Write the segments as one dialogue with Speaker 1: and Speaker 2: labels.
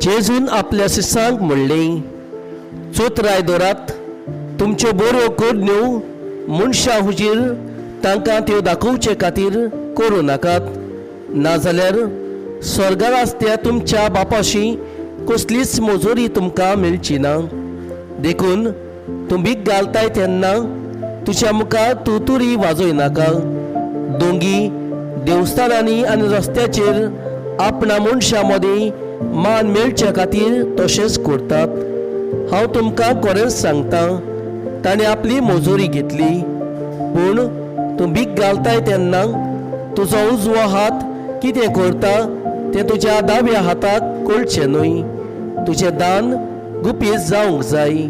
Speaker 1: जेजून आपल्या शिसांक म्हणलें, चोतराय दवरात, तुमच्यो बऱ्यो करण्यो मनशां हुजीर तांकां त्यो दाखोवचे खातीर करूं नाकात, नाजाल्यार स्वर्गार आसत्या तुमच्या बापाशी कसलीच मजुरी तुमकां मेळची ना. देखून तूं भीक घालताय तेन्ना तुज्या मुखार तुतुरी वाजय नाका. दोंगी देवस्थानांनी आनी रस्त्याचेर आपणा मनशां मदीं मान मेळचे खातीर तशेंच करतात. हांव तुमकां खरेंच सांगता, ताणें आपली मजुरी घेतली. पूण तूं भीक घालताय तेन्ना तुजो उजवो हात कितें करता तें तुज्या दाव्या हाताक कळचें न्हय. तुजें दान गुपीत जावंक जाय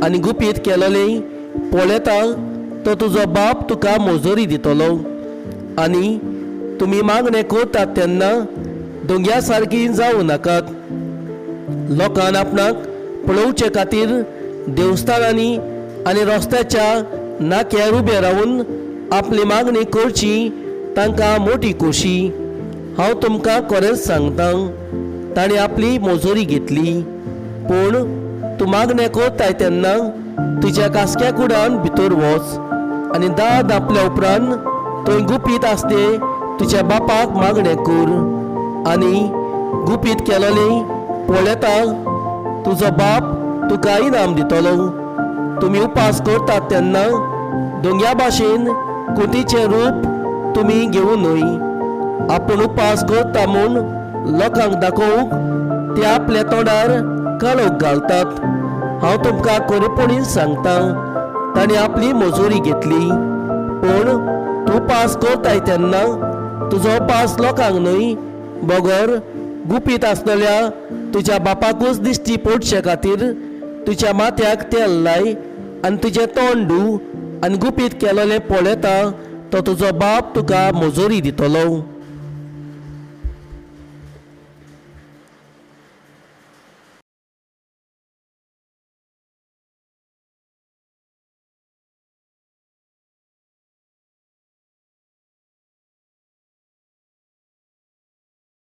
Speaker 1: आनी गुपीत केलोलें पळयता तो तुजो बाप तुका मजुरी दितलो. आनी तुमी मागणें करतात तेन्ना दोंग्या सारकी जावं नाकात. लोकान आपणाक पळोवचे खातीर देवस्थानांनी आनी रस्त्याच्या नाक्यार उबे रावन आपली मागणी करची तांकां मोटी खोशी. हांव तुमकां खरेंच सांगता, ताणें आपली मजुरी घेतली. पूण तूं मागणें करताय तेन्ना तुज्या कासक्या कुडान भितर वच आनी दार धांपल्या उपरांत थंय गुपीत आसते तुज्या बापाक मागणें कर आनी गुपीत केलोलें पळयता तुजो बाप तुका इनाम दितलो. तुमी उपास करतात तेन्ना दोंग्या भाशेन कुतीचें रूप तुमी घेवं न्हय. आपूण उपास करता म्हूण लोकांक दाखोवंक ते आपल्या तोंडार काळोख घालतात. हांव तुमकां खरेपणीन सांगता, ताणें आपली मजुरी घेतली. पूण तूं उपास करताय तेन्ना तुजो उपास लोकांक न्हय बगर गुपीत आसलेल्या तुज्या बापाकूच दिश्टी पडचे खातीर तुज्या माथ्याक तेल लाय आनी तुजें तोंड धू आनी गुपीत केलोलें पळयता तो तुजो बाप तुका मजुरी दितलो.